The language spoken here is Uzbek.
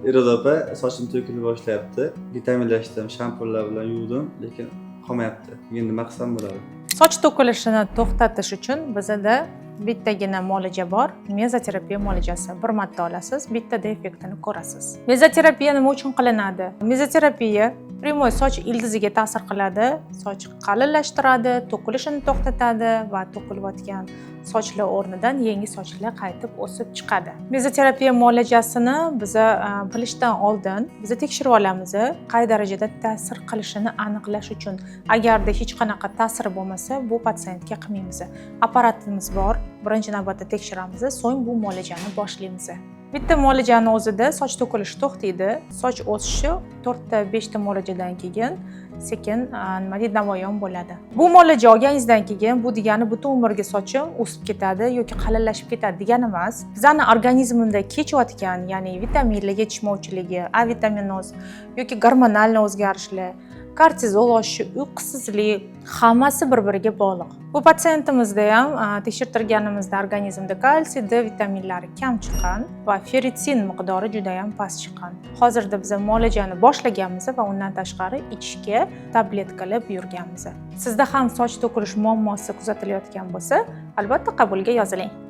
Iroda opa, sochim to'kila boshlayapti. Vitaminlashdim, shampunlar bilan yuvdim, lekin qolmayapti. Endi nima qilsam bo'ladi? Soch to'kilishini to'xtatish uchun bizada bittagina muolaja bor, mezoterapiya muolajasi. Bir marta olasiz, bittada effektini ko'rasiz. Mezoterapiya nima uchun qilinadi? Mezoterapiya прямой soch ildiziga ta'sir qiladi, soch qalinlashtiradi, to'kilishini to'xtatadi va to'kilayotgan sochlar o'rnidan yangi sochlar qaytib o'sib chiqadi. Mezoterapiya muolajasini biza qilishdan oldin biza tekshirib olamiz, qay darajada ta'sir qilishini aniqlash uchun. Agarda hech qanaqa ta'siri bo'lmasa, bu patsientga qilmaymiz. Apparatimiz bor, birinchi navbatda tekshiramiz, so'ng bu muolajani boshlaymiz. Bitta muolajani o'zida soch to'kilishi to'xtaydi, soch o'sishi 4 ta, 5 ta muolajadan keyin sekin, nima deydi, namoyon bo'ladi. Bu muolaja olganingizdan keyin bu degani butun umrga sochim o'sib ketadi yoki qalinlashib ketadi degani emas. Bizani organizmda kechayotgan, ya'ni vitaminlar yetishmovchiligi, avitaminoz yoki gormonal o'zgarishlar, kortizol oshishi, uyqusizlik, hammasi bir biriga bog'liq. Bu patsientimizda ham tekshirtirganimizda organizmda kalsiy, D vitaminlari kam chiqqan va ferritin miqdori juda ham past chiqqan. Hozirda biz muolajani boshlaganmiz va undan tashqari ichishga tabletkalar buyurganmiz. Sizda ham soch to'kilish muammosi kuzatilayotgan bo'lsa, albatta qabulga yoziling.